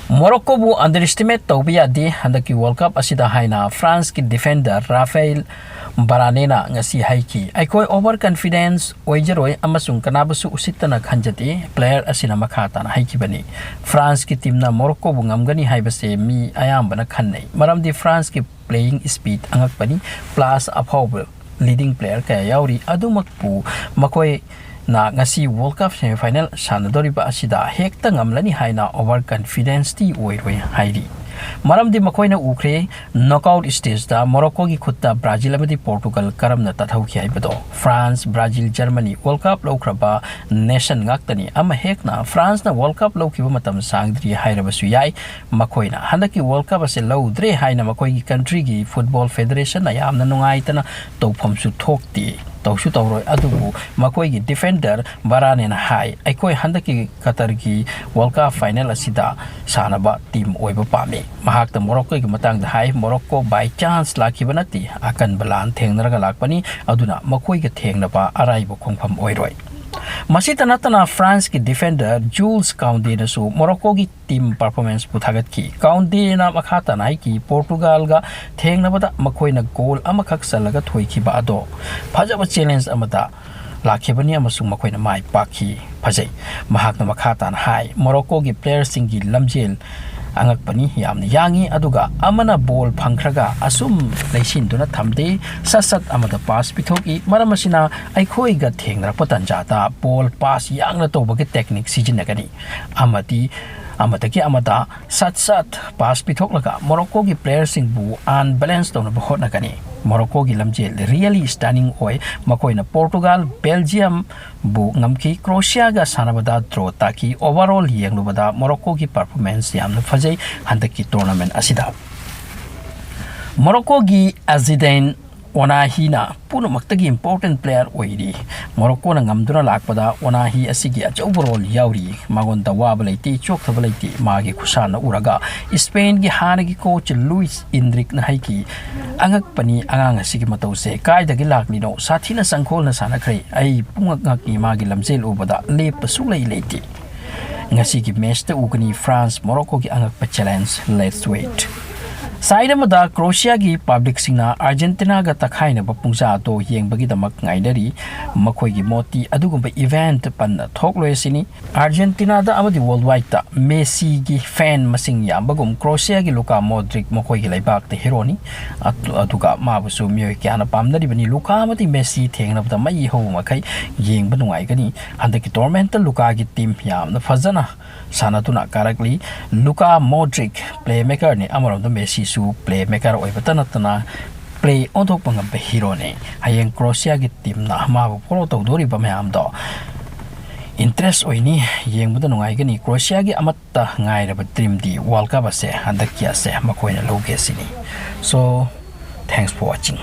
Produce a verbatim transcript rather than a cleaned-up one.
ꯃꯣꯔꯣꯀꯣꯕꯨ underestimate ꯇꯧꯕ ꯌꯥꯗꯦ ꯍꯟꯗꯛꯀꯤ World Cup ꯑꯁꯤꯗ ꯍꯥꯏꯅ ꯐ꯭ꯔꯥꯟꯁꯀꯤ defender ꯔꯥꯐꯦꯜ ꯕꯥꯔꯥꯅꯦꯅ ꯉꯁꯤ ꯍꯥꯏꯈꯤ꯫ "ꯑꯩꯈꯣꯏ over confidence ꯑꯣꯏꯖꯔꯣꯏ ꯑꯃꯁꯨꯡ ꯀꯅꯥꯕꯨꯁꯨ ꯎꯁꯤꯠꯇꯅ ꯈꯟꯖꯗꯦ", player ꯑꯁꯤꯅ ꯃꯈꯥ ꯇꯥꯅ ꯍꯥꯏꯈꯤꯕꯅꯤ꯫ ꯐ꯭ꯔꯥꯟꯁꯀꯤ teamꯅ ꯃꯣꯔꯣꯀꯣꯕꯨ ꯉꯝꯒꯅꯤ ꯍꯥꯏꯕꯁꯦ ꯃꯤ ꯑꯌꯥꯝꯕꯅ ꯈꯟꯅꯩ, ꯃꯔꯝꯗꯤ ꯐ꯭ꯔꯥꯟꯁꯀꯤ playing speed ꯑꯉꯛꯄꯅꯤ, plus ꯑꯐꯥꯎꯕ leading player ꯀꯌꯥ ꯌꯥꯎꯔꯤ꯫ ꯑꯗꯨꯃꯛꯄꯨ ꯃꯈꯣꯏꯅ ꯉꯁꯤ World Cup semifinal ꯁꯥꯟꯅꯗꯧꯔꯤꯕ ꯑꯁꯤꯗ ꯍꯦꯛꯇ ꯉꯝꯂꯅꯤ ꯍꯥꯏꯅ over confidenceꯇꯤ ꯑꯣꯏꯔꯣꯏ ꯍꯥꯏꯔꯤ, ꯃꯔꯝꯗꯤ ꯃꯈꯣꯏꯅ ꯎꯈ꯭ꯔꯦ knockout stageꯇ ꯃꯣꯔꯣꯀꯣꯒꯤ ꯈꯨꯠꯇ ꯕ꯭ꯔꯥꯖꯤꯜ ꯑꯃꯗꯤ ꯄꯣꯔꯇꯨꯒꯜ ꯀꯔꯝꯅ ꯇꯠꯍꯧꯈꯤ ꯍꯥꯏꯕꯗꯣ꯫ France, Brazil, Germany World Cup ꯂꯧꯈ꯭ꯔꯕ nation ꯉꯥꯛꯇꯅꯤ꯫ ꯑꯃ ꯍꯦꯛꯅ ꯐ꯭ꯔꯥꯟꯁꯅ World Cup ꯂꯧꯈꯤꯕ ꯃꯇꯝ ꯁꯥꯡꯗ꯭ꯔꯤ ꯍꯥꯏꯔꯕꯁꯨ ꯌꯥꯏ꯫ ꯃꯈꯣꯏꯅ ꯍꯟꯗꯛꯀꯤ World Cup ꯑꯁꯤ ꯂꯧꯗ꯭ꯔꯦ ꯍꯥꯏꯅ ꯃꯈꯣꯏꯒꯤ countryꯒꯤ football federationꯅ ꯌꯥꯝꯅ ꯅꯨꯡꯉꯥꯏꯇꯅ ꯇꯧꯐꯝꯁꯨ ꯊꯣꯛꯇꯦ, ꯇꯧꯁꯨ ꯇꯧꯔꯣꯏ꯫ ꯑꯗꯨꯕꯨ ꯃꯈꯣꯏꯒꯤ defender ꯕꯥꯔꯥꯅꯦꯅ ꯍꯥꯏ, "ꯑꯩꯈꯣꯏ ꯍꯟꯗꯛꯀꯤ ꯀꯇꯔꯒꯤ World Cup final ꯑꯁꯤꯗ ꯁꯥꯟꯅꯕ team ꯑꯣꯏꯕ ꯄꯥꯝꯃꯤ"꯫ ꯃꯍꯥꯛꯇ ꯃꯣꯔꯣꯀꯣꯒꯤ ꯃꯇꯥꯡꯗ ꯍꯥꯏ, "ꯃꯣꯔꯣꯀꯣ by chance ꯂꯥꯛꯈꯤꯕ ꯅꯠꯇꯦ, ꯑꯀꯟꯕ ꯂꯥꯟ ꯊꯦꯡꯅꯔꯒ ꯂꯥꯛꯄꯅꯤ, ꯑꯗꯨꯅ ꯃꯈꯣꯏꯒ ꯊꯦꯡꯅꯕ ꯑꯔꯥꯏꯕ ꯈꯣꯡꯐꯝ ꯑꯣꯏꯔꯣꯏ"꯫ ꯃꯁꯤꯇ ꯅꯠꯇꯅ ꯐ꯭ꯔꯥꯟꯁꯀꯤ defender ꯖꯨꯜꯁ ꯀꯥꯎꯟꯗꯦꯅꯁꯨ ꯃꯣꯔꯣꯀꯣꯒꯤ team performanceꯄꯨ ꯊꯥꯒꯠꯈꯤ꯫ ꯀꯥꯎꯟꯗꯦꯅ ꯃꯈꯥ ꯇꯥꯅ ꯍꯥꯏꯈꯤ, "ꯄꯣꯔꯇꯨꯒꯥꯜꯒ ꯊꯦꯡꯅꯕꯗ ꯃꯈꯣꯏꯅ goal ꯑꯃꯈꯛ ꯆꯜꯂꯒ ꯊꯣꯏꯈꯤꯕ ꯑꯗꯣ ꯐꯖꯕ challenge ꯑꯃꯗ ꯂꯥꯛꯈꯤꯕꯅꯤ ꯑꯃꯁꯨꯡ ꯃꯈꯣꯏꯅ ꯃꯥꯏ ꯄꯥꯛꯈꯤ꯫ ꯐꯖꯩ"꯫ ꯃꯍꯥꯛꯅ ꯃꯈꯥ ꯇꯥꯅ ꯍꯥꯏ, "ꯃꯣꯔꯣꯀꯣꯒꯤ playerꯁꯤꯡꯒꯤ ꯂꯝꯖꯦꯜ ꯑꯉꯛꯄꯅꯤ, ꯌꯥꯝꯅ ꯌꯥꯡꯉꯤ, ꯑꯗꯨꯒ ꯑꯃꯅ ball ꯐꯪꯈ꯭ꯔꯒ ꯑꯁꯨꯝ ꯂꯩꯁꯤꯟꯗꯨꯅ ꯊꯝꯗꯦ, ꯁꯠ ꯁꯠ ꯑꯃꯗ pass ꯄꯤꯊꯣꯛꯏ꯫ ꯃꯔꯝ ꯑꯁꯤꯅ ꯑꯩꯈꯣꯏꯒ ꯊꯦꯡꯅꯔꯛꯄ ꯇꯥꯟꯖꯥꯗ ball pass ꯌꯥꯡꯅ ꯇꯧꯕꯒꯤ technique ꯁꯤꯖꯤꯟꯅꯒꯅꯤ ꯑꯃꯗꯤ ꯑꯃꯗꯒꯤ ꯑꯃꯗ ꯁꯠ ꯁꯠ pass ꯄꯤꯊꯣꯛꯂꯒ ꯃꯣꯔꯣꯀꯣꯒꯤ playerꯁꯤꯡꯕꯨ unbalance ꯇꯧꯅꯕ ꯍꯣꯠꯅꯒꯅꯤ"꯫ ꯃꯣꯔꯣꯀꯣꯒꯤ ꯂꯝꯖꯦꯜ really stunning ꯑꯣꯏ꯫ ꯃꯈꯣꯏꯅ ꯄꯣꯔꯇꯨꯒꯥꯜ, ꯕꯦꯜꯖꯤꯌꯝꯕꯨ ꯉꯝꯈꯤ꯫ ꯀ꯭ꯔꯣꯁꯤꯌꯥꯒ ꯁꯥꯟꯅꯕꯗ draw ꯇꯥꯈꯤ꯫ Overall ꯌꯦꯡꯂꯨꯕꯗ ꯃꯣꯔꯣꯀꯣꯒꯤ performance ꯌꯥꯝꯅ ꯐꯖꯩ ꯍꯟꯗꯛꯀꯤ tournament ꯑꯁꯤꯗ꯫ ꯃꯣꯔꯣꯀꯣꯒꯤ ꯑꯖꯤꯗꯦꯟ ꯑꯣꯅꯥꯍꯤꯅ ꯄꯨꯝꯅꯃꯛꯇꯒꯤ important player ꯑꯣꯏꯔꯤ꯫ ꯃꯣꯔꯣꯀꯣꯅ ꯉꯝꯗꯨꯅ ꯂꯥꯛꯄꯗ ꯑꯣꯅꯥꯍꯤ ꯑꯁꯤꯒꯤ ꯑꯆꯧꯕ role ꯌꯥꯎꯔꯤ꯫ ꯃꯉꯣꯟꯗ ꯋꯥꯕ ꯂꯩꯇꯦ, ꯆꯣꯛꯊꯕ ꯂꯩꯇꯦ꯫ ꯃꯥꯒꯤ ꯈꯨꯁꯥꯟꯅ ꯎꯔꯒ ꯁ꯭ꯄꯦꯟꯒꯤ ꯍꯥꯟꯅꯒꯤ coach ꯂꯨꯏꯁ ꯏꯟꯗ꯭ꯔꯤꯛꯅ ꯍꯥꯏꯈꯤ, "ꯑꯉꯛꯄꯅꯤ ꯑꯉꯥꯡ ꯑꯁꯤꯒꯤ ꯃꯇꯧꯁꯦ꯫ ꯀꯥꯏꯗꯒꯤ ꯂꯥꯛꯂꯤꯅꯣ? ꯁꯥꯊꯤꯅ ꯆꯪꯈꯣꯜꯅ ꯁꯥꯟꯅꯈ꯭ꯔꯦ꯫ ꯑꯩ ꯄꯨꯡꯉꯛ ꯉꯛꯏ ꯃꯥꯒꯤ ꯂꯝꯖꯦꯜ ꯎꯕꯗ꯫ ꯂꯦꯞꯄ ꯁꯨꯛꯂꯩ ꯂꯩꯇꯦ"꯫ ꯉꯁꯤꯒꯤ ꯃꯦꯆꯇ ꯎꯒꯅꯤ ꯐ꯭ꯔꯥꯟꯁ ꯃꯣꯔꯣꯀꯣꯒꯤ ꯑꯉꯛꯄ ꯆꯦꯂꯦꯟꯖ꯫ Let's wait. ꯁꯥꯏꯠ ꯑꯃꯗ ꯀ꯭ꯔꯣꯁꯤꯌꯥꯒꯤ ꯄꯕ꯭ꯂꯤꯛꯁꯤꯡꯅ ꯑꯥꯔꯖꯦꯟꯇꯤꯅꯥꯒ ꯇꯛꯈꯥꯏꯅꯕ ꯄꯨꯡꯖꯥ ꯑꯗꯨ ꯌꯦꯡꯕꯒꯤꯗꯃꯛ ꯉꯥꯏꯅꯔꯤ꯫ ꯃꯈꯣꯏꯒꯤ ꯃꯣꯠꯇꯤ ꯑꯗꯨꯒꯨꯝꯕ ꯏꯚꯦꯟꯠ ꯄꯟꯅ ꯊꯣꯛꯂꯣꯏ ꯁꯤꯅꯤ꯫ ꯑꯥꯔꯖꯦꯟꯇꯤꯅꯥꯗ ꯑꯃꯗꯤ ꯋꯥꯔꯜ ꯋꯥꯏꯗꯇ ꯃꯦꯁꯤꯒꯤ ꯐꯦꯟ ꯃꯁꯤꯡ ꯌꯥꯝꯕꯒꯨꯝ ꯀ꯭ꯔꯣꯁꯤꯌꯥꯒꯤ ꯂꯨꯀꯥ ꯃꯣꯗ꯭ꯔꯤꯛ ꯃꯈꯣꯏꯒꯤ ꯂꯩꯕꯥꯛꯇ ꯍꯤꯔꯣꯅꯤ꯫ ꯑꯗꯨ-, ꯑꯗꯨꯒ ꯃꯥꯕꯨꯁꯨ ꯃꯤꯑꯣꯏ ꯀꯌꯥꯅ ꯄꯥꯝꯅꯔꯤꯕꯅꯤ꯫ ꯂꯨꯀꯥ ꯑꯃꯗꯤ ꯃꯦꯁꯤ ꯊꯦꯡꯅꯕꯗ ꯃꯩ ꯍꯧꯕ ꯃꯈꯩ ꯌꯦꯡꯕ ꯅꯨꯡꯉꯥꯏꯒꯅꯤ꯫ ꯍꯟꯗꯛꯀꯤ ꯇꯣꯔꯅꯥꯃꯦꯟꯠꯇ ꯂꯨꯀꯥꯒꯤ ꯇꯤꯝ ꯌꯥꯝꯅ ꯐꯖꯅ ꯁꯥꯟꯅꯗꯨꯅ ꯀꯥꯔꯛꯂꯤ꯫ Luka ꯃꯣꯗ꯭ꯔꯤꯛ play ꯃꯦꯀꯔꯅꯤ꯫ ꯑꯃꯔꯣꯝꯗ ꯃꯦꯁꯤꯁꯨ ꯄ꯭ꯂꯦ ꯃꯦꯀꯔ ꯑꯣꯏꯕꯇ ꯅꯠꯇꯅ ꯄ꯭ꯂꯦ ꯑꯣꯟꯊꯣꯛꯄ ꯉꯝꯕ ꯍꯤꯔꯣꯅꯤ꯫ ꯍꯌꯦꯡ ꯀ꯭ꯔꯣꯁꯤꯌꯥꯒꯤ ꯇꯤꯝꯅ ꯃꯥꯕꯨ ꯐꯣꯂꯣ ꯇꯧꯗꯣꯔꯤꯕ ꯃꯌꯥꯝꯗꯣ ꯏꯟꯇꯔꯦꯁ ꯑꯣꯏꯅꯤ, ꯌꯦꯡꯕꯗ ꯅꯨꯡꯉꯥꯏꯒꯅꯤ꯫ ꯀ꯭ꯔꯣꯁꯤꯌꯥꯒꯤ ꯑꯃꯠꯇ ꯉꯥꯏꯔꯕ ꯗ꯭ꯔꯤꯝꯗꯤ ꯋꯥꯔꯜ ꯀꯞ ꯑꯁꯦ ꯍꯟꯗꯛꯀꯤ ꯑꯁꯦ ꯃꯈꯣꯏꯅ ꯂꯧꯒꯦ ꯁꯤꯅꯤ꯫ So, thanks for watching.